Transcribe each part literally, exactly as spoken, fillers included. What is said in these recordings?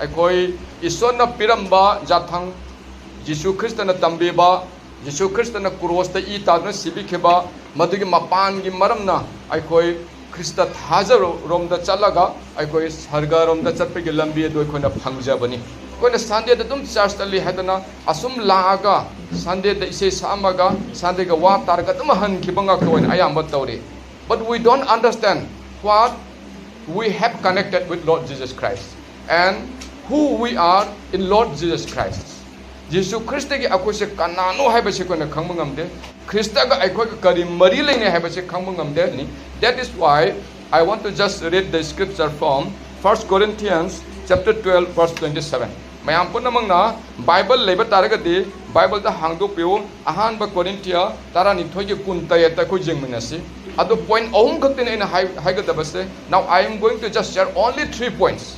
ꯑꯩꯈꯣꯏ ꯏꯁꯣꯔꯅ ꯄꯤꯔꯝꯕ ꯌꯥꯊꯪ, ꯖꯤꯁꯨ ꯈ꯭ꯔꯤꯁꯇꯅ ꯇꯝꯕꯤꯕ, ꯖꯤꯁꯨ ꯈ꯭ꯔꯤꯁꯇꯅ ꯀ꯭ꯔꯣꯁꯇ ꯏ ꯇꯥꯗꯨꯅ ꯁꯤꯕꯤꯈꯤꯕ, ꯃꯗꯨꯒꯤ ꯃꯄꯥꯟꯒꯤ ꯃꯔꯝꯅ ꯑꯩꯈꯣꯏ ꯈ꯭ꯔꯤꯁꯇ ꯊꯥꯖꯔꯣꯝꯗ ꯆꯠꯂꯒ ꯑꯩꯈꯣꯏ ꯁꯔꯒꯔꯣꯝꯗ ꯆꯠꯄꯒꯤ ꯂꯝꯕꯤ ꯑꯗꯨ ꯑꯩꯈꯣꯏꯅ ꯐꯪꯖꯕꯅꯤ꯫ ꯑꯩꯈꯣꯏꯅ ꯁꯟꯗꯦꯗ ꯑꯗꯨꯝ ꯆꯔꯆ ꯆꯠꯂꯤ ꯍꯥꯏꯗꯅ ꯑꯁꯨꯝ ꯂꯥꯛꯑꯒ ꯁꯟꯗꯦꯗ ꯏꯁꯩ ꯁꯛꯑꯝꯃꯒ ꯁꯟꯗꯦꯒ ꯋꯥ ꯇꯥꯔꯒ ꯑꯗꯨꯝ ꯍꯟꯈꯤꯕ ꯉꯥꯛꯇ ꯑꯣꯏꯅ ꯑꯌꯥꯝꯕ ꯇꯧꯔꯤ꯫ But we don't understand what we have connected with Lord Jesus Christ and who we are in Lord Jesus Christ. ꯖꯤꯁꯨ ꯈ꯭ꯔꯤꯁꯇꯒꯤ ꯑꯩꯈꯣꯏꯁꯦ ꯀꯅꯥꯅꯣ ꯍꯥꯏꯕꯁꯤ ꯑꯩꯈꯣꯏꯅ ꯈꯪꯕ ꯉꯝꯗꯦ꯫ ꯈ꯭ꯔꯤꯁꯇꯒ ꯑꯩꯈꯣꯏꯒ ꯀꯔꯤ ꯃꯔꯤ ꯂꯩꯅꯩ ꯍꯥꯏꯕꯁꯤ ꯈꯪꯕ ꯉꯝꯗꯦ꯫ That is why I want to just read the scripture from First Corinthians chapter twelve, verse twenty-seven. ꯃꯌꯥꯝ ꯄꯨꯝꯅꯃꯛꯅ ꯕꯥꯏꯕꯜ ꯂꯩꯕ ꯇꯥꯔꯒꯗꯤ ꯕꯥꯏꯕꯜꯗ ꯍꯥꯡꯗꯣꯛꯄꯤꯌꯨ꯫ ꯑꯍꯥꯟꯕ ꯀꯣꯔꯤꯟꯊꯤꯌꯥ ꯇꯔꯥꯅꯤꯊꯣꯏꯒꯤ ꯀꯨꯟ ꯇꯔꯦꯠꯇ ꯑꯩꯈꯣꯏ ꯌꯦꯡꯃꯤꯟꯅꯁꯤ꯫ ꯑꯗꯨ ꯄꯣꯏꯟ ꯑꯍꯨꯝ ꯈꯛꯇꯅꯤ ꯑꯩꯅ ꯍꯥꯏ-, ꯍꯥꯏꯒꯗꯕꯁꯦ꯫ Now I am going to just share only three points.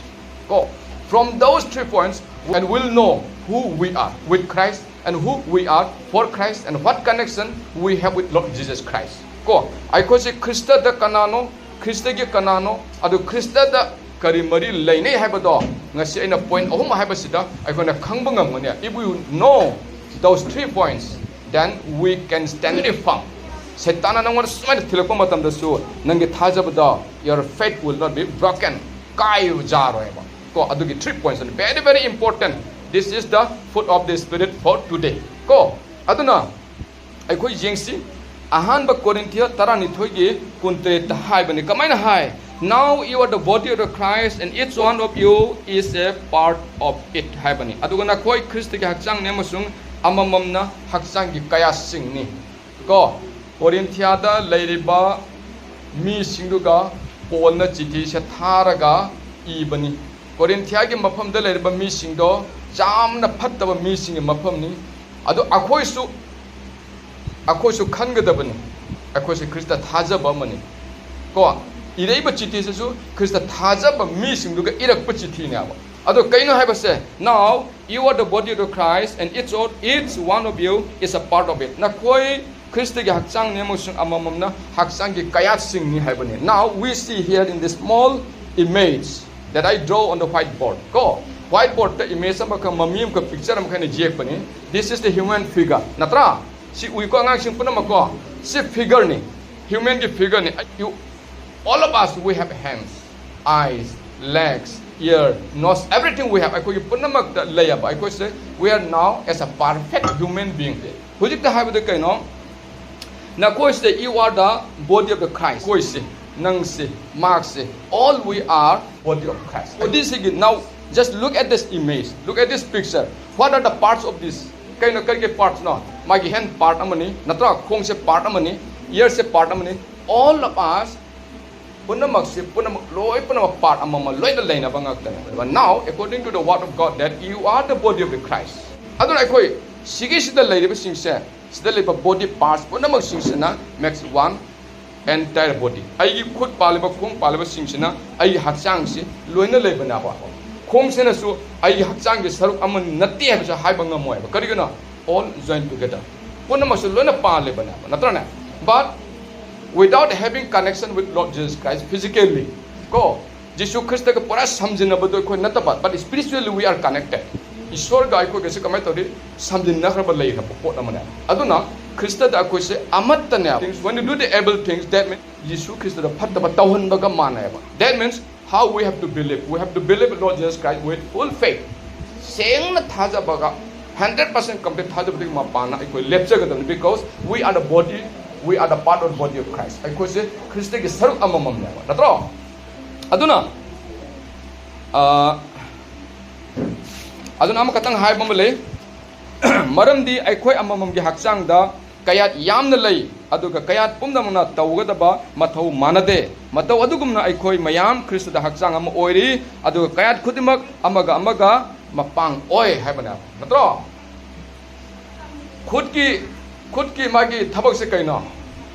ꯀꯣ, from those three points, and we'll know who we are with Christ and who we are for Christ and what connection we have with Lord Jesus Christ. ꯀꯣ, ꯑꯩꯈꯣꯏꯁꯦ ꯈ꯭ꯔꯤꯁꯇꯗ ꯀꯅꯥꯅꯣ, ꯈ꯭ꯔꯤꯁꯇꯒꯤ ꯀꯅꯥꯅꯣ, ꯑꯗꯨ ꯈ꯭ꯔꯤꯁꯇꯗ ꯀꯔꯤ ꯃꯔꯤ ꯂꯩꯅꯩ ꯍꯥꯏꯕꯗꯣ ꯉꯁꯤ ꯑꯩꯅ ꯄꯣꯏꯟ ꯑꯍꯨꯝ ꯍꯥꯏꯕꯁꯤꯗ ꯑꯩꯈꯣꯏꯅ ꯈꯪꯕ ꯉꯝꯒꯅꯤ꯫ If we know those three points, then we can stand firm. ꯁꯩꯇꯥꯟꯅ ꯅꯪꯉꯣꯟꯗ ꯁꯨꯃꯥꯏꯅ ꯊꯤꯜꯂꯛꯄ ꯃꯇꯝꯗꯁꯨ ꯅꯪꯒꯤ ꯊꯥꯖꯕꯗ your faith will not be broken. ꯀꯥꯏꯕ ꯌꯥꯔꯣꯏꯕ꯫ ꯀꯣ, ꯑꯗꯨꯒꯤ three points very, very important. This is the food of the spirit for today. ꯀꯣ, ꯑꯗꯨꯅ ꯑꯩꯈꯣꯏ ꯌꯦꯡꯁꯤ꯫ ꯑꯍꯥꯟꯕ ꯀꯣꯔꯤꯟꯊꯤꯌ ꯇꯔꯥꯅꯤꯊꯣꯏꯒꯤ ꯀꯨꯟꯇꯔꯦꯠꯇ ꯍꯥꯏꯕꯅꯤ꯫ ꯀꯃꯥꯏꯅ ꯍꯥꯏ? Now you are the body of Christ and each one of you is a part of it ꯍꯥꯏꯕꯅꯤ꯫ ꯑꯗꯨꯒ ꯅꯈꯣꯏ ꯈ꯭ꯔꯤꯁꯇꯒꯤ ꯍꯛꯆꯥꯡꯅꯤ ꯑꯃꯁꯨꯡ ꯑꯃꯃꯝꯅ ꯍꯛꯆꯥꯡꯒꯤ ꯀꯌꯥꯁꯤꯡꯅꯤ꯫ ꯀꯣ, ꯀꯣꯔꯤꯟꯊꯤꯌꯥꯗ ꯂꯩꯔꯤꯕ ꯃꯤꯁꯤꯡꯗꯨꯒ ꯄꯣꯜꯅ ꯆꯤꯊꯤꯁꯦ ꯊꯥꯔꯒ ꯏꯕꯅꯤ꯫ ꯀꯣꯔꯤꯟꯊꯤꯌꯥꯒꯤ ꯃꯐꯝꯗ ꯂꯩꯔꯤꯕ ꯃꯤꯁꯤꯡꯗꯣ ꯌꯥꯝꯅ ꯐꯠꯇꯕ ꯃꯤꯁꯤꯡꯒꯤ ꯃꯐꯝꯅꯤ꯫ ꯑꯗꯨ ꯑꯩꯈꯣꯏꯁꯨ, ꯑꯩꯈꯣꯏꯁꯨ ꯈꯟꯒꯗꯕꯅꯤ꯫ ꯑꯩꯈꯣꯏꯁꯦ ꯈ꯭ꯔꯤꯁꯇ ꯊꯥꯖꯕ ꯑꯃꯅꯤ꯫ ꯀꯣ, ꯏꯔꯛꯏꯕ ꯆꯤꯊꯤꯁꯤꯁꯨ ꯈ꯭ꯔꯤꯁꯇ ꯊꯥꯖꯕ ꯃꯤꯁꯤꯡꯗꯨꯒ ꯏꯔꯛꯄ ꯆꯤꯊꯤꯅꯦꯕ꯫ ꯑꯗꯣ ꯀꯩꯅꯣ ꯍꯥꯏꯕꯁꯦ, now you are the body of Christ and each, or each one of you is a part of it. ꯅꯈꯣꯏ ꯈ꯭ꯔꯤꯁꯇꯒꯤ ꯍꯛꯆꯥꯡꯅꯤ ꯑꯃꯁꯨꯡ ꯑꯃꯃꯝꯅ ꯍꯛꯆꯥꯡꯒꯤ ꯀꯌꯥꯠꯁꯤꯡꯅꯤ ꯍꯥꯏꯕꯅꯤ꯫ Now we see here in this small image that I draw on the whiteboard. ꯀꯣ, Whiteboard ꯇ image ꯑꯃꯈꯛ, ꯃꯃꯤ ꯑꯃꯈꯛ, picture ꯑꯃꯈꯛ ꯑꯩꯅ ꯌꯦꯛꯄꯅꯤ. This is the human figure, ꯅꯠꯇ꯭ꯔꯥ? ꯁꯤ ꯎꯏꯀꯣ ꯑꯉꯥꯡꯁꯤꯡ ꯄꯨꯝꯅꯃꯛꯀꯣ. ꯁꯤ figure ꯅꯤ, human ꯒꯤ figure ꯅꯤ. You, all of us, we have hands, eyes, legs, ear, nose, everything we have. ꯑꯩꯈꯣꯏꯒꯤ ꯄꯨꯝꯅꯃꯛꯇ ꯂꯩꯌꯦꯕ. ꯑꯩꯈꯣꯏꯁꯦ, we are now as a perfect human being. ꯍꯧꯖꯤꯛꯇ ꯍꯥꯏꯕꯗ ꯀꯩꯅꯣ? ꯅꯈꯣꯏꯁꯦ, you are the body of the Christ. ꯑꯩꯈꯣꯏꯁꯦ, ꯅꯪꯁꯦ, ꯃꯍꯥꯛꯁꯦ, all we are body of Christ. Body ꯁꯤꯒꯤ, now just look at this image, look at this picture. What are the parts of this? ꯀꯩꯅꯣ, ꯀꯔꯤꯒꯤ parts ꯅꯣ? ꯃꯥꯒꯤ hand part ꯑꯃꯅꯤ, ꯅꯠꯇ꯭ꯔꯥ? ꯈꯣꯡꯁꯦ part ꯑꯃꯅꯤ, ear ꯁꯦ part ꯑꯃꯅꯤ. All of us, ꯄꯨꯝꯅꯃꯛꯁꯤ, ꯄꯨꯝꯅꯃꯛ, ꯂꯣꯏ ꯄꯨꯝꯅꯃꯛ part ꯑꯃꯃꯝ ꯂꯣꯏꯅ ꯂꯩꯅꯕ ꯉꯥꯛꯇꯅꯦ. But now, according to the word of God, that you are the body of the Christ. ꯑꯗꯨꯅ ꯑꯩꯈꯣꯏ ꯁꯤꯒꯤꯁꯤꯗ ꯂꯩꯔꯤꯕꯁꯤꯡꯁꯦ, ꯁꯤꯗ ꯂꯩꯕ body parts ꯄꯨꯝꯅꯃꯛꯁꯤꯡꯁꯤꯅ makes one entire body. ꯑꯩꯒꯤ ꯈꯨꯠ ꯄꯥꯜꯂꯤꯕ, ꯈꯣꯡ ꯄꯥꯜꯂꯤꯕꯁꯤꯡꯁꯤꯅ ꯑꯩꯒꯤ ꯍꯛꯆꯥꯡꯁꯤ ꯂꯣꯏꯅ ꯂꯩꯕꯅꯦꯕ. ꯈꯣꯡꯁꯤꯅꯁꯨ ꯑꯩꯒꯤ ꯍꯛꯆꯥꯡꯒꯤ ꯁꯔꯨꯛ ꯑꯃ ꯅꯠꯇꯦ ꯍꯥꯏꯕꯁꯦ ꯍꯥꯏꯕ ꯉꯝꯃꯣꯏꯕ꯫ ꯀꯔꯤꯒꯤꯅꯣ? All joined together. ꯄꯨꯝꯅꯃꯛꯁꯨ ꯂꯣꯏꯅ ꯄꯥꯜꯂꯤꯕꯅꯦꯕ, ꯅꯠꯇ꯭ꯔꯅꯦ? But without having connection with Lord Jesus Christ physically, ꯀꯣ, ꯖꯤꯁꯨ ꯈ꯭ꯔꯤꯁꯇꯒ ꯄꯨꯔꯥ ꯁꯝꯖꯤꯟꯅꯕꯗꯣ ꯑꯩꯈꯣꯏ ꯅꯠꯇꯕ, but spiritually we are connected. ꯏꯁꯣꯔꯒ ꯑꯩꯈꯣꯏꯒꯁꯦ ꯀꯃꯥꯏꯅ ꯇꯧꯔꯤ? ꯁꯝꯖꯤꯟꯅꯈ꯭ꯔꯕ, ꯂꯩꯈ꯭ꯔꯕ ꯄꯣꯠ ꯑꯃꯅꯦ꯫ ꯑꯗꯨꯅ ꯈ꯭ꯔꯤꯁꯇꯗ ꯑꯩꯈꯣꯏꯁꯦ ꯑꯃꯠꯇꯅꯦꯕ. Things, when you do the evil things, that means ꯖꯤꯁꯨ ꯈ꯭ꯔꯤꯁꯇꯗ ꯐꯠꯇꯕ ꯇꯧꯍꯟꯕꯒ ꯃꯥꯟꯅꯩꯕ. That means how we have to believe. We have to believe Lord Jesus Christ with full faith. ꯁꯦꯡꯅ ꯊꯥꯖꯕꯒ, hundred percent complete ꯊꯥꯖꯕꯗꯒꯤ ꯃꯄꯥꯟꯅ ꯑꯩꯈꯣꯏ ꯂꯦꯞꯆꯒꯗꯕꯅꯤ, because we are the body, we are the part of the body of Christ. ꯑꯩꯈꯣꯏꯁꯦ ꯈ꯭ꯔꯤꯁꯇꯒꯤ ꯁꯔꯨꯛ ꯑꯃꯃꯝꯅꯦꯕ, ꯅꯠꯇ꯭ꯔꯣ? ꯑꯗꯨꯅ, ꯑ, ꯑꯗꯨꯅ ꯑꯃꯈꯛꯇꯪ ꯍꯥꯏꯕ ꯑꯃ ꯂꯩ, ꯃꯔꯝꯗꯤ ꯑꯩꯈꯣꯏ ꯑꯃꯃꯝꯒꯤ ꯍꯛꯆꯥꯡꯗ ꯀꯌꯥꯠ ꯌꯥꯝꯅ ꯂꯩ, ꯑꯗꯨꯒ ꯀꯌꯥꯠ ꯄꯨꯝꯅꯃꯛꯅ ꯇꯧꯒꯗꯕ ꯃꯊꯧ ꯃꯥꯟꯅꯗꯦ꯫ ꯃꯇꯧ ꯑꯗꯨꯒꯨꯝꯅ ꯑꯩꯈꯣꯏ ꯃꯌꯥꯝ ꯈ꯭ꯔꯤꯁꯇꯗ ꯍꯛꯆꯥꯡ ꯑꯃ ꯑꯣꯏꯔꯤ, ꯑꯗꯨꯒ ꯀꯌꯥꯠ ꯈꯨꯗꯤꯡꯃꯛ ꯑꯃꯒ ꯑꯃꯒ ꯃꯄꯥꯡ ꯑꯣꯏ ꯍꯥꯏꯕꯅꯦ, ꯅꯠꯇ꯭ꯔꯣ? ꯈꯨꯠꯀꯤ, ꯈꯨꯠꯀꯤ ꯃꯥꯒꯤ ꯊꯕꯛꯁꯦ ꯀꯩꯅꯣ?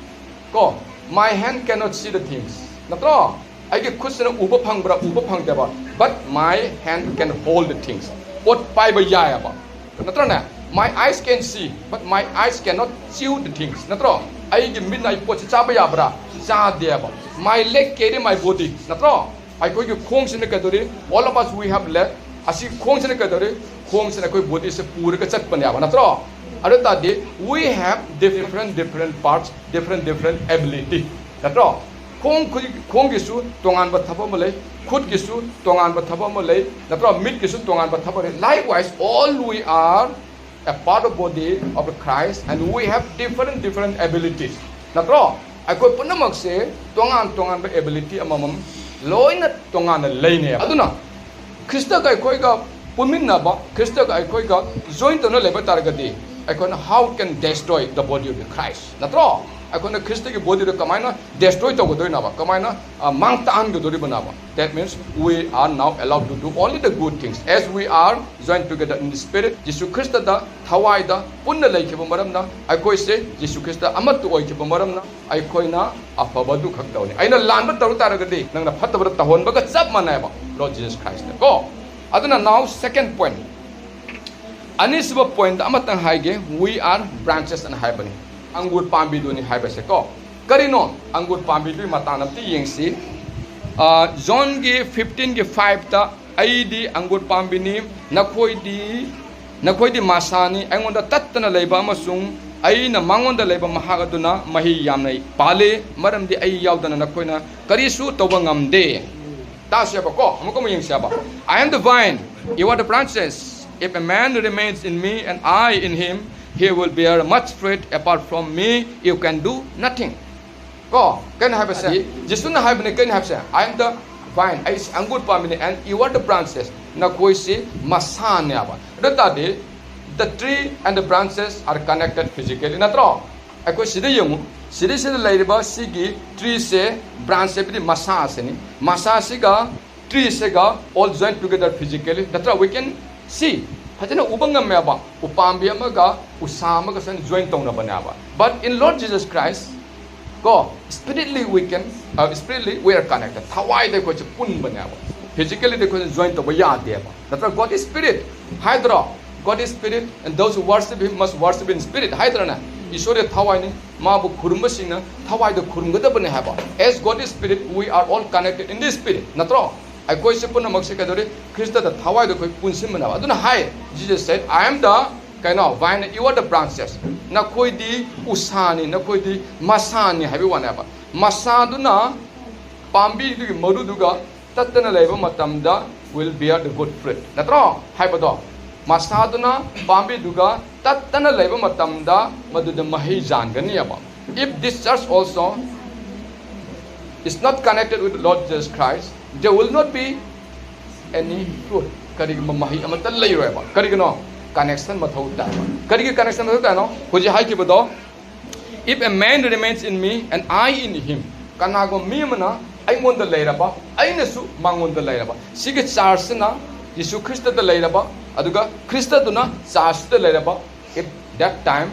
ꯀꯣ, my hand cannot see the things, ꯅꯠꯇ꯭ꯔꯣ? ꯑꯩꯒꯤ ꯈꯨꯠꯁꯤꯅ ꯎꯕ ꯐꯪꯕ꯭ꯔꯥ? ꯎꯕ ꯐꯪꯗꯦꯕ, but my hand can hold the things. ꯄꯣꯠ ꯄꯥꯏꯕ ꯌꯥꯏꯑꯕ, ꯅꯠꯇ꯭ꯔꯅꯦ? My eyes can see, but my eyes cannot chew the things, ꯅꯠꯇ꯭ꯔꯣ? ꯑꯩꯒꯤ ꯃꯤꯠꯅ ꯑꯩ ꯄꯣꯠꯁꯤ ꯆꯥꯕ ꯌꯥꯕ꯭ꯔꯥ? ꯆꯥꯗꯦꯕ. My leg carry my body, ꯅꯠꯇ꯭ꯔꯣ? ꯑꯩꯈꯣꯏꯒꯤ ꯈꯣꯡꯁꯤꯅ ꯀꯩꯗꯧꯔꯤ? All of us, we have leg, ꯑꯁꯤ ꯈꯣꯡꯁꯤꯅ ꯀꯩꯗꯧꯔꯤ? ꯈꯣꯡꯁꯤꯅ ꯑꯩꯈꯣꯏ ꯕꯣꯗꯤꯁꯦ ꯄꯨꯔꯒ ꯆꯠꯄꯅꯦꯕ, ꯅꯠꯇ꯭ꯔꯣ? ꯑꯗꯨ ꯇꯥꯔꯗꯤ we have different different parts, different different ability, ꯅꯠꯇ꯭ꯔꯣ? ꯈꯣꯡ ꯈꯨꯠ- ꯈꯣꯡꯒꯤꯁꯨ ꯇꯣꯉꯥꯟꯕ ꯊꯕꯛ ꯑꯃ ꯂꯩ, ꯈꯨꯠꯀꯤꯁꯨ ꯇꯣꯉꯥꯟꯕ ꯊꯕꯛ ꯑꯃ ꯂꯩ, ꯅꯠꯇ꯭ꯔꯣ? ꯃꯤꯠꯀꯤꯁꯨ ꯇꯣꯉꯥꯟꯕ ꯊꯕꯛ ꯂꯩ. Likewise, all we are a part of body of Christ and we have different different abilities, ꯅꯠꯇ꯭ꯔꯣ? ꯑꯩꯈꯣꯏ ꯄꯨꯝꯅꯃꯛꯁꯦ ꯇꯣꯉꯥꯟ ꯇꯣꯉꯥꯟꯕ ꯑꯦꯕꯤꯂꯤꯇꯤ ꯑꯃꯃꯝ ꯂꯣꯏꯅ ꯇꯣꯉꯥꯟꯅ ꯂꯩꯅꯦꯕ꯫ ꯑꯗꯨꯅ ꯈ꯭ꯔꯤꯁꯇꯒ ꯑꯩꯈꯣꯏꯒ ꯄꯨꯟꯃꯤꯟꯅꯕ, ꯈ꯭ꯔꯤꯁꯇꯒ ꯑꯩꯈꯣꯏꯒ ꯖꯣꯏꯟ ꯇꯧꯅ ꯂꯩꯕ ꯇꯥꯔꯒꯗꯤ, ꯑꯩꯈꯣꯏꯅ how can destroy the body of the Christ, ꯅꯠꯇ꯭ꯔꯣ? ꯑꯩꯈꯣꯏꯅ ꯈ꯭ꯔꯤꯁꯇꯒꯤ ꯕꯣꯗꯤꯗꯣ ꯀꯃꯥꯏꯅ ꯗꯦꯁꯇ꯭ꯔꯣꯏ ꯇꯧꯒꯗꯣꯏꯅꯣꯕ? ꯀꯃꯥꯏꯅ, ꯑ, ꯃꯥꯡ ꯇꯥꯛꯍꯟꯒꯗꯣꯔꯤꯕꯅꯣꯕ? That means we are now allowed to do only the good things as we are joined together in the spirit. ꯖꯤꯁꯨ ꯈ꯭ꯔꯤꯁꯇꯗ ꯊꯋꯥꯏꯗ ꯄꯨꯟꯅ ꯂꯩꯈꯤꯕ ꯃꯔꯝꯅ, ꯑꯩꯈꯣꯏꯁꯦ ꯖꯤꯁꯨ ꯈ꯭ꯔꯤꯁꯇ ꯑꯃꯠꯇ ꯑꯣꯏꯈꯤꯕ ꯃꯔꯝꯅ, ꯑꯩꯈꯣꯏꯅ ꯑꯐꯕꯗꯨ ꯈꯛ ꯇꯧꯅꯤ꯫ ꯑꯩꯅ ꯂꯥꯟꯕ ꯇꯧ ꯇꯥꯔꯒꯗꯤ, ꯅꯪꯅ ꯐꯠꯇꯕꯗ ꯇꯧꯍꯟꯕꯒ ꯆꯞ ꯃꯥꯟꯅꯩꯕ, Lord Jesus Christ ꯀꯣ꯫ ꯑꯗꯨꯅ now second point, ꯑꯅꯤꯁꯨꯕ ꯄꯣꯏꯟꯠ ꯑꯃꯇꯪ ꯍꯥꯏꯒꯦ, we are branches ꯑꯅ ꯍꯥꯏꯕꯅꯤ, ꯑꯪꯒꯨꯔ ꯄꯥꯝꯕꯤꯗꯨꯅꯤ ꯍꯥꯏꯕꯁꯦ ꯀꯣ꯫ ꯀꯔꯤꯅꯣ? ꯑꯪꯒꯨꯔ ꯄꯥꯝꯕꯤꯗꯨꯒꯤ ꯃꯇꯥꯡꯗ ꯑꯝꯇ ꯌꯦꯡꯁꯤ꯫ ꯑ, ꯖꯣꯟꯒꯤ ꯐꯤꯐꯇꯤꯟꯒꯤ ꯐꯥꯏꯚꯇ, "ꯑꯩꯗꯤ ꯑꯪꯒꯨꯔ ꯄꯥꯝꯕꯤꯅꯤ, ꯅꯈꯣꯏꯗꯤ, ꯅꯈꯣꯏꯗꯤ ꯃꯁꯥꯅꯤ꯫ ꯑꯩꯉꯣꯟꯗ ꯇꯠꯇꯅ ꯂꯩꯕ ꯑꯃꯁꯨꯡ ꯑꯩꯅ ꯃꯉꯣꯟꯗ ꯂꯩꯕ ꯃꯍꯥꯛ ꯑꯗꯨꯅ ꯃꯍꯩ ꯌꯥꯝꯅ ꯄꯥꯜꯂꯤ, ꯃꯔꯝꯗꯤ ꯑꯩ ꯌꯥꯎꯗꯅ ꯅꯈꯣꯏꯅ ꯀꯔꯤꯁꯨ ꯇꯧꯕ ꯉꯝꯗꯦ"꯫ ꯇꯥꯁꯦꯕꯀꯣ, ꯑꯃꯨꯛꯀ ꯑꯃꯨꯛ ꯌꯦꯡꯁꯦꯕ꯫ "I am the vine, you are the branches. If a man remains in me and I in him, he will bear much fruit. Apart from me, you can do nothing." ꯀꯣ, ꯀꯩꯅꯣ ꯍꯥꯏꯕꯁꯦ, ꯖꯤꯁꯨꯅ ꯍꯥꯏꯕꯅꯦ, ꯀꯩꯅꯣ ꯍꯥꯏꯕꯁꯦ, "I am the vine, ꯑꯩꯁꯦ ꯑꯪꯒꯨꯔ ꯄꯥꯝꯕꯤꯅꯤ, and you are the branches, ꯅꯈꯣꯏꯁꯤ ꯃꯁꯥꯅꯦꯕ"꯫ ꯑꯗꯨ ꯇꯥꯔꯗꯤ, the tree and the branches are connected physically, ꯅꯠꯇ꯭ꯔꯣ? ꯑꯩꯈꯣꯏ ꯁꯤꯗ ꯌꯦꯡꯉꯨ, ꯁꯤꯗꯩꯁꯤꯗ ꯂꯩꯔꯤꯕ ꯁꯤꯒꯤ ꯇ꯭ꯔꯤꯁꯦ, ꯕ꯭ꯔꯥꯟꯁ ꯍꯥꯏꯕꯗꯤ ꯃꯁꯥ ꯑꯁꯤꯅꯤ, ꯃꯁꯥ ꯑꯁꯤꯒ ꯇ꯭ꯔꯤꯁꯤꯒ all joined together physically, ꯅꯠꯇ꯭ꯔꯥ? We can see, ꯐꯖꯅ ꯎꯕ ꯉꯝꯃꯦꯕ, ꯎꯄꯥꯝꯕꯤ ꯑꯃꯒ ꯎꯁꯥ ꯑꯃꯒ ꯁꯨꯃꯥꯏꯅ join ꯇꯧꯅꯕꯅꯦꯕ꯫ But in Lord Jesus Christ, ꯀꯣ, spiritually we can, uh, spiritually we are connected. ꯊꯋꯥꯏꯗ ꯑꯩꯈꯣꯏꯁꯦ ꯄꯨꯟꯕꯅꯦꯕ, ꯐꯤꯖꯤꯀꯦꯜꯂꯤꯗ ꯑꯩꯈꯣꯏꯅ ꯖꯣꯏꯟ ꯇꯧꯕ ꯌꯥꯗꯦꯕ, ꯅꯠꯇ꯭ꯔꯥ? God is spirit ꯍꯥꯏꯗ꯭ꯔꯣ? "God is spirit, and those who worship him must worship in spirit" ꯍꯥꯏꯗ꯭ꯔꯅꯦ? ꯏꯁꯣꯔ ꯊꯋꯥꯏꯅꯤ, ꯃꯥꯕꯨ ꯈꯨꯔꯨꯝꯕꯁꯤꯡꯅ ꯊꯋꯥꯏꯗ ꯈꯨꯔꯨꯝꯒꯗꯕꯅꯦ ꯍꯥꯏꯕ꯫ As God is spirit, we are all connected in this spirit, ꯅꯠꯇ꯭ꯔꯣ? ꯑꯩꯈꯣꯏꯁꯦ ꯄꯨꯝꯅꯃꯛꯁꯦ ꯀꯩꯗꯧꯔꯤ? ꯈ꯭ꯔꯤꯁꯇꯗ ꯊꯋꯥꯏꯗꯣ ꯑꯩꯈꯣꯏ ꯄꯨꯟꯁꯤꯟꯕꯅꯦꯕ꯫ ꯑꯗꯨꯅ ꯍꯥꯏ, Jesus said, "I am the, ꯀꯩꯅꯣ, vine, you are the branches." ꯅꯈꯣꯏꯗꯤ ꯎꯁꯥꯅꯤ, ꯅꯈꯣꯏꯗꯤ ꯃꯁꯥꯅꯤ ꯍꯥꯏꯕꯒꯤ ꯋꯥꯅꯦꯕ꯫ ꯃꯁꯥꯗꯨꯅ ꯄꯥꯝꯕꯤꯗꯨꯒꯤ ꯃꯔꯨꯗꯨꯒ ꯇꯠꯇꯅ ꯂꯩꯕ ꯃꯇꯝꯗ will bear the good fruit, ꯅꯠꯇ꯭ꯔꯣ? ꯍꯥꯏꯕꯗꯣ, ꯃꯁꯥꯗꯨꯅ ꯄꯥꯝꯕꯤꯗꯨꯒ ꯇꯠꯇꯅ ꯂꯩꯕ ꯃꯇꯝꯗ ꯃꯗꯨꯗ ꯃꯍꯩ ꯌꯥꯟꯒꯅꯤꯕ꯫ If this church also is not connected with the Lord Jesus Christ, there will not be any fruit. ꯀꯔꯤꯒꯨꯝꯕ ꯃꯍꯩ ꯑꯃꯠꯇ ꯂꯩꯔꯣꯏꯕ꯫ ꯀꯔꯤꯒꯤꯅꯣ? Connection ꯃꯊꯧ ꯇꯥꯏꯕ꯫ ꯀꯔꯤꯒꯤ connection ꯃꯊꯧ ꯇꯥꯏꯅꯣ? ꯍꯧꯖꯤꯛ ꯍꯥꯏꯈꯤꯕꯗꯣ, "If a man remains in me and I in him," ꯀꯅꯥꯒꯨꯝꯕ ꯃꯤ ꯑꯃꯅ ꯑꯩꯉꯣꯟꯗ ꯂꯩꯔꯕ, ꯑꯩꯅꯁꯨ ꯃꯉꯣꯟꯗ ꯂꯩꯔꯕ, ꯁꯤꯒꯤ churchꯁꯤꯅ ꯌꯤꯁꯨ ꯈ꯭ꯔꯤꯁꯇꯗ ꯂꯩꯔꯕ, ꯑꯗꯨꯒ ꯈ꯭ꯔꯤꯁꯇꯗꯨꯅ churchꯇ ꯂꯩꯔꯕ, if that time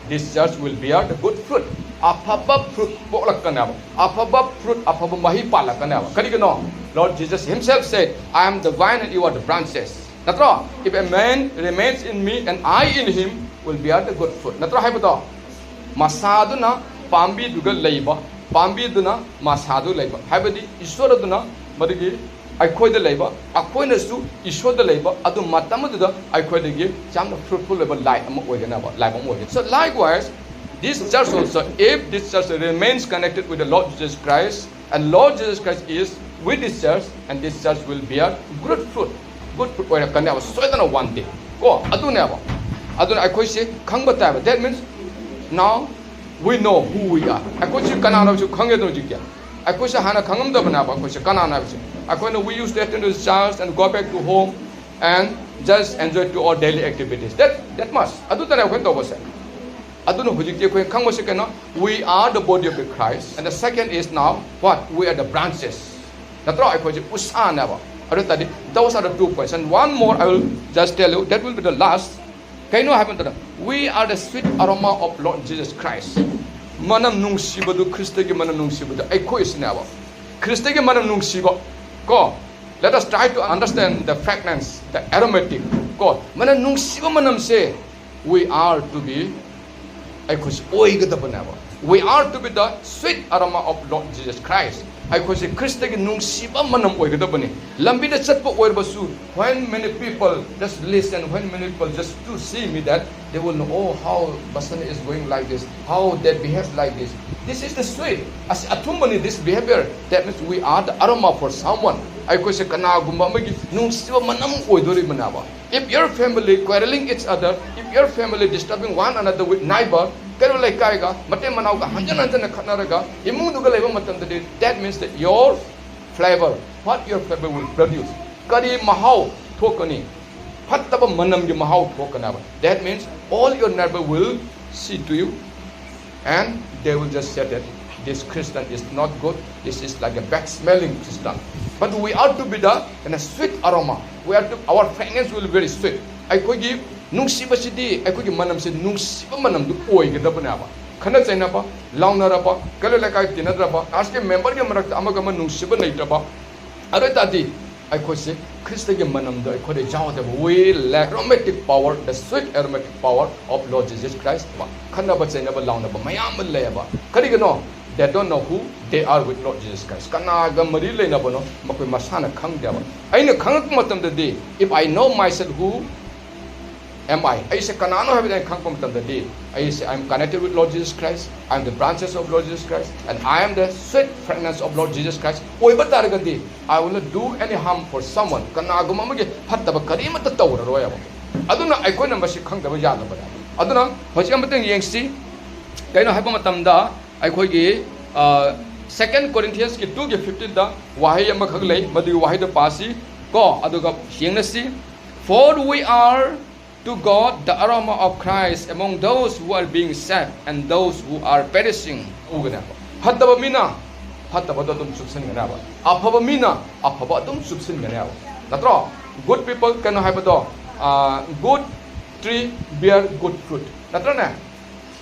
this church will bear the good fruit, ꯑꯐꯕ fruit ꯄꯣꯛꯂꯛꯀꯅꯦꯕ, ꯑꯐꯕ fruit, ꯑꯐꯕ ꯃꯍꯩ ꯄꯥꯜꯂꯛꯀꯅꯦꯕ꯫ ꯀꯔꯤꯒꯤꯅꯣ? Lord Jesus himself said, "I am the vine and you are the branches." ꯅꯠꯇ꯭ꯔꯣ? "If a man remains in me and I in him, will bear the good fruit." ꯅꯠꯇ꯭ꯔꯣ ꯍꯥꯏꯕꯗꯣ? ꯃꯁꯥꯗꯨꯅ ꯄꯥꯝꯕꯤꯗꯨꯒ ꯂꯩꯕ, ꯄꯥꯝꯕꯤꯗꯨꯅ ꯃꯁꯥꯗꯨ ꯂꯩꯕ, ꯍꯥꯏꯕꯗꯤ ꯏꯁꯣꯔ ꯑꯗꯨꯅ ꯃꯗꯨꯒꯤ ꯑꯩꯈꯣꯏꯗ ꯂꯩꯕ, ꯑꯩꯈꯣꯏꯅꯁꯨ ꯏꯁꯣꯔꯗ ꯂꯩꯕ, ꯑꯗꯨ ꯃꯇꯝ ꯑꯗꯨꯗ ꯑꯩꯈꯣꯏꯗꯒꯤ ꯌꯥꯝꯅ fruitful ꯑꯣꯏꯕ life ꯑꯃ ꯑꯣꯏꯒꯅꯦꯕ, life ꯑꯃ ꯑꯣꯏꯒꯅꯤ꯫ So likewise, this church also, if this church remains connected with the Lord Jesus Christ, and Lord Jesus Christ is with this church, and this church will bear good fruit. Good fruit ꯑꯣꯏꯔꯛꯀꯅꯦꯕ ꯁꯣꯏꯗꯅ one day꯫ ꯀꯣ, ꯑꯗꯨꯅꯦꯕ꯫ ꯑꯗꯨꯅ ꯑꯩꯈꯣꯏꯁꯦ ꯈꯪꯕ ꯇꯥꯏꯕ꯫ That means now we know who we are. ꯑꯩꯈꯣꯏꯁꯦ ꯀꯅꯥꯅꯣꯁꯨ ꯈꯪꯉꯦꯗꯅ ꯍꯧꯖꯤꯛꯇꯤ꯫ ꯑꯩꯈꯣꯏꯁꯦ ꯍꯥꯟꯅ ꯈꯪꯉꯝꯗꯕꯅꯦꯕ ꯑꯩꯈꯣꯏꯁꯦ ꯀꯅꯥꯅꯣ ꯍꯥꯏꯕꯁꯦ꯫ ꯑꯩꯈꯣꯏꯅ, we used to attend to the church and go back to home and just enjoy to our daily activities. That, that much. ꯑꯗꯨꯇꯅꯦ ꯑꯩꯈꯣꯏꯅ ꯇꯧꯕꯁꯦ꯫ ꯑꯗꯨꯅ ꯍꯧꯖꯤꯛꯇꯤ ꯑꯩꯈꯣꯏ ꯈꯪꯕꯁꯦ ꯀꯩꯅꯣ? We are the body of the Christ. And the second is now what? We are the branches. ꯅꯠꯇ꯭ꯔꯣ? ꯑꯩꯈꯣꯏꯁꯦ ꯎꯁꯥꯅꯦꯕ꯫ ꯑꯗꯨ ꯇꯥꯔꯗꯤ, those are the two points. And one more I will just tell you, that will be the last. ꯀꯩꯅꯣ ꯍꯥꯏꯕ ꯃꯇꯝꯗ, "We are the sweet aroma of Lord Jesus Christ." ꯃꯅꯝ ꯅꯨꯡꯁꯤꯕꯗꯨ, ꯈ꯭ꯔꯤꯁꯇꯒꯤ ꯃꯅꯝ ꯅꯨꯡꯁꯤꯕꯗꯨ ꯑꯩꯈꯣꯏꯁꯤꯅꯦꯕ꯫ ꯈ꯭ꯔꯤꯁꯇꯒꯤ ꯃꯅꯝ ꯅꯨꯡꯁꯤꯕ, ꯀꯣ, let us try to understand the fragrance, the aromatic, ꯀꯣ, ꯃꯅꯝ ꯅꯨꯡꯁꯤꯕ ꯃꯅꯝꯁꯦ, we are to be, ꯑꯩꯈꯣꯏꯁꯨ ꯑꯣꯏꯒꯗꯕꯅꯦꯕ꯫ We are to be the sweet aroma of Lord Jesus Christ. ꯑꯩꯈꯣꯏꯁꯦ ꯈ꯭ꯔꯤꯁꯇꯒꯤ ꯅꯨꯡꯁꯤꯕ ꯃꯅꯝ ꯑꯣꯏꯒꯗꯕꯅꯤ꯫ ꯂꯝꯕꯤꯗ ꯆꯠꯄ ꯑꯣꯏꯔꯕꯁꯨ, when many people just listen, when many people just to see me, that they will know, "Oh, how Basana is going like this, how they behave like this." This is the sweet. ꯑꯁꯤ ꯑꯊꯨꯝꯕꯅꯤ, this behavior. That means we are the aroma for someone. ꯑꯩꯈꯣꯏꯁꯦ ꯀꯅꯥꯒꯨꯝꯕ ꯑꯃꯒꯤ ꯅꯨꯡꯁꯤꯕ ꯃꯅꯝ ꯑꯣꯏꯗꯣꯔꯤꯕꯅꯦꯕ꯫ If your family quarreling each other, if your family disturbing one another with neighbor, ꯀꯩꯔꯣꯜ ꯂꯩꯀꯥꯏꯒ ꯃꯇꯩ ꯃꯅꯥꯎꯒ ꯍꯟꯖꯟ ꯍꯟꯖꯟꯅ ꯈꯠꯅꯔꯒ ꯏꯃꯨꯡꯗꯨꯒ ꯂꯩꯕ ꯃꯇꯝꯗꯗꯤ, that means that your flavor, what your flavor will produce, ꯀꯔꯤ ꯃꯍꯥꯎ ꯊꯣꯛꯀꯅꯤ? ꯐꯠꯇꯕ ꯃꯅꯝꯒꯤ ꯃꯍꯥꯎ ꯊꯣꯛꯀꯅꯦꯕ꯫ That means all your neighbor will see to you and they will just say that this Christian is not good, this is like a bad smelling Christian. But we are to be the, in a sweet aroma. We are to, our fragrance will be very sweet. ꯑꯩꯈꯣꯏꯒꯤ ꯅꯨꯡꯁꯤꯕꯁꯤꯗꯤ, ꯑꯩꯈꯣꯏꯒꯤ ꯃꯅꯝꯁꯤ ꯅꯨꯡꯁꯤꯕ ꯃꯅꯝꯗꯨ ꯑꯣꯏꯒꯗꯕꯅꯦꯕ꯫ ꯈꯠꯅ ꯆꯩꯅꯕ, ꯂꯥꯎꯅꯔꯕ, ꯀꯩꯔꯣꯜ ꯂꯩꯀꯥꯏ ꯇꯤꯟꯅꯗ꯭ꯔꯕ, churchꯀꯤ memberꯒꯤ ꯃꯔꯛꯇ ꯑꯃꯒ ꯑꯃ ꯅꯨꯡꯁꯤꯕ ꯂꯩꯇ꯭ꯔꯕ, ꯑꯗꯨ ꯑꯣꯏ ꯇꯥꯔꯗꯤ ꯑꯩꯈꯣꯏꯁꯦ ꯈ꯭ꯔꯤꯁꯇꯒꯤ ꯃꯅꯝꯗꯣ ꯑꯩꯈꯣꯏꯗ ꯌꯥꯎꯗꯕ, we lack aromatic power, the sweet aromatic power of Lord Jesus Christ. ꯈꯠꯅꯕ ꯆꯩꯅꯕ ꯂꯥꯎꯅꯕ ꯃꯌꯥꯝ ꯑꯃ ꯂꯩꯌꯦꯕ꯫ ꯀꯔꯤꯒꯤꯅꯣ? They don't know who they are with Lord Jesus Christ. ꯀꯅꯥꯒ ꯃꯔꯤ ꯂꯩꯅꯕꯅꯣ ꯃꯈꯣꯏ ꯃꯁꯥꯅ ꯈꯪꯗꯦꯕ꯫ ꯑꯩꯅ ꯈꯪꯉꯛꯄ ꯃꯇꯝꯗꯗꯤ, if I know myself who am I, ꯑꯩꯁꯦ ꯀꯅꯥꯅꯣ ꯍꯥꯏꯕꯗꯤ ꯑꯩꯅ ꯈꯪꯉꯛꯄ ꯃꯇꯝꯗꯗꯤ, ꯑꯩꯁꯦ, I am connected with Lord Jesus Christ, I am the branches of Lord Jesus Christ, and I am the sweet fragrance of Lord Jesus Christ ꯑꯣꯏꯕ ꯇꯥꯔꯒꯗꯤ, I will not do any harm for someone. ꯀꯅꯥꯒꯨꯝꯕ ꯑꯃꯒꯤ ꯐꯠꯇꯕ ꯀꯔꯤꯃꯠꯇ ꯇꯧꯔꯔꯣꯏꯕ꯫ ꯑꯗꯨꯅ ꯑꯩꯈꯣꯏꯅ ꯃꯁꯤ ꯈꯪꯗꯕ ꯌꯥꯗꯕꯅꯦ꯫ ꯑꯗꯨꯅ ꯍꯧꯖꯤꯛ ꯑꯃꯇꯪ ꯌꯦꯡꯁꯤ꯫ ꯀꯩꯅꯣ ꯍꯥꯏꯕ ꯃꯇꯝꯗ ꯑꯩꯈꯣꯏꯒꯤ, ꯑ, Second Corinthiansꯀꯤ twoꯒꯤ fifteenꯗ ꯋꯥꯍꯩ ꯑꯃꯈꯛ ꯂꯩ, ꯃꯗꯨꯒꯤ ꯋꯥꯍꯩꯗꯣ ꯄꯥꯁꯤ ꯀꯣ, ꯑꯗꯨꯒ ꯌꯦꯡꯅꯁꯤ꯫ "For we are to God the aroma of Christ among those who are being saved and those who are perishing." ꯎꯒꯅꯦꯕ꯫ ꯐꯠꯇꯕ ꯃꯤꯅ ꯐꯠꯇꯕꯗꯣ ꯑꯗꯨꯝ ꯆꯨꯞꯁꯤꯟꯒꯅꯦꯕ, ꯑꯐꯕ ꯃꯤꯅ ꯑꯐꯕ ꯑꯗꯨꯝ ꯆꯨꯞꯁꯤꯟꯒꯅꯦꯕ, ꯅꯠꯇ꯭ꯔꯣ? Good people, ꯀꯩꯅꯣ ꯍꯥꯏꯕꯗꯣ, ꯑ, good tree bear good fruit, ꯅꯠꯇ꯭ꯔꯅꯦ?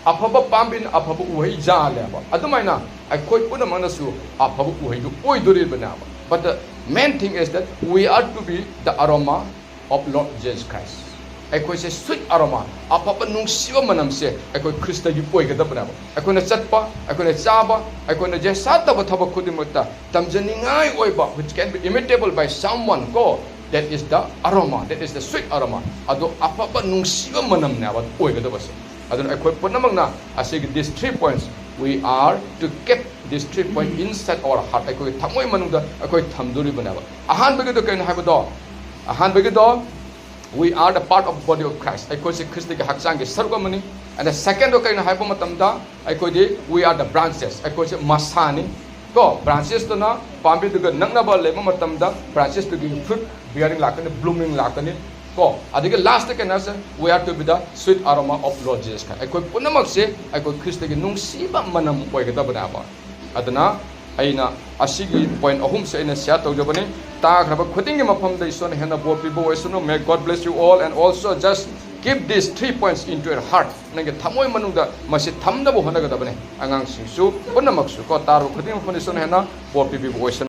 ꯑꯐꯕ ꯄꯥꯝꯕꯤꯅ ꯑꯐꯕ ꯎꯍꯩ ꯌꯥꯜꯂꯦꯕ꯫ ꯑꯗꯨꯃꯥꯏꯅ ꯑꯩꯈꯣꯏ ꯄꯨꯝꯅꯃꯛꯅꯁꯨ ꯑꯐꯕ ꯎꯍꯩꯗꯨ ꯑꯣꯏꯗꯣꯔꯤꯕꯅꯦꯕ꯫ But the main thing is that we are to be the aroma of Lord Jesus Christ. ꯑꯩꯈꯣꯏꯁꯦ sweet aroma, ꯑꯐꯕ ꯅꯨꯡꯁꯤꯕ ꯃꯅꯝꯁꯦ ꯑꯩꯈꯣꯏ ꯈ꯭ꯔꯤꯁꯇꯒꯤ ꯑꯣꯏꯒꯗꯕꯅꯦꯕ꯫ ꯑꯩꯈꯣꯏꯅ ꯆꯠꯄ, ꯑꯩꯈꯣꯏꯅ ꯆꯥꯕ, ꯑꯩꯈꯣꯏꯅ ꯖꯦꯁꯥꯠꯇꯕ ꯊꯕꯛ ꯈꯨꯗꯤꯡꯃꯛꯇ ꯇꯝꯖꯅꯤꯡꯉꯥꯏ ꯑꯣꯏꯕ, which can be imitable by someone, ꯀꯣ, that is the aroma, that is the sweet aroma. ꯑꯗꯣ ꯑꯐꯕ ꯅꯨꯡꯁꯤꯕ ꯃꯅꯝꯅꯦꯕ ꯑꯣꯏꯒꯗꯕꯁꯦ꯫ ꯑꯗꯨꯅ ꯑꯩꯈꯣꯏ ꯄꯨꯝꯅꯃꯛꯅ ꯑꯁꯤꯒꯤ these three points, we are to keep these three points inside our heart. ꯑꯩꯈꯣꯏꯒꯤ ꯊꯃꯣꯏ ꯃꯅꯨꯡꯗ ꯑꯩꯈꯣꯏ ꯊꯝꯗꯣꯔꯤꯕꯅꯦꯕ꯫ ꯑꯍꯥꯟꯕꯒꯤꯗꯣ ꯀꯩꯅꯣ ꯍꯥꯏꯕꯗꯣ, ꯑꯍꯥꯟꯕꯒꯤꯗꯣ, we are the part of body of Christ. ꯑꯩꯈꯣꯏꯁꯦ ꯈ꯭ꯔꯤꯁꯇꯒꯤ ꯍꯛꯆꯥꯡꯒꯤ ꯁꯔꯨꯛ ꯑꯃꯅꯤ꯫ And the second ꯗꯣ ꯀꯩꯅꯣ ꯍꯥꯏꯕ ꯃꯇꯝꯗ, ꯑꯩꯈꯣꯏꯗꯤ we are the branches. ꯑꯩꯈꯣꯏꯁꯦ ꯃꯁꯥꯅꯤ꯫ ꯀꯣ, branches ꯇꯨꯅ ꯄꯥꯝꯕꯤꯗꯨꯒ ꯅꯛꯅꯕ ꯂꯩꯕ ꯃꯇꯝꯗ branches ꯇꯨꯒꯤ fruit bearing ꯂꯥꯛꯀꯅꯤ, blooming ꯂꯥꯛꯀꯅꯤ꯫ ꯀꯣ, ꯑꯗꯒꯤ last ꯀꯩꯅꯣꯁꯦ, we are to be the sweet aroma of Lord Jesus Christ. ꯑꯩꯈꯣꯏ ꯄꯨꯝꯅꯃꯛꯁꯦ ꯑꯩꯈꯣꯏ ꯈ꯭ꯔꯤꯁꯇꯒꯤ ꯅꯨꯡꯁꯤꯕ ꯃꯅꯝ ꯑꯣꯏꯒꯗꯕꯅꯦꯕ꯫ ꯑꯗꯨꯅ ꯑꯩꯅ ꯑꯁꯤꯒꯤ point ꯑꯍꯨꯝꯁꯦ ꯑꯩꯅ share ꯇꯧꯖꯕꯅꯤ꯫ ꯇꯥꯈ꯭ꯔꯕ ꯈꯨꯗꯤꯡꯒꯤ ꯃꯐꯝꯗ ꯏꯁꯣꯔꯅ ꯍꯦꯟꯅ ꯕꯣꯔ ꯄꯤꯕ ꯑꯣꯏꯁꯅꯨ꯫ May God bless you all, and also just keep these three points into your heart. ꯅꯪꯒꯤ ꯊꯃꯣꯏ ꯃꯅꯨꯡꯗ ꯃꯁꯤ ꯊꯝꯅꯕ ꯍꯣꯠꯅꯒꯗꯕꯅꯤ꯫ ꯑꯉꯥꯡꯁꯤꯡꯁꯨ ꯄꯨꯝꯅꯃꯛꯁꯨ ꯀꯣ, ꯇꯥꯔꯕ ꯈꯨꯗꯤꯡꯃꯛ ꯃꯐꯝꯗ ꯏꯁꯣꯔꯅ ꯍꯦꯟꯅ ꯕꯣꯔ ꯄꯤꯕꯤꯕ ꯑꯣꯏꯁꯅꯨ꯫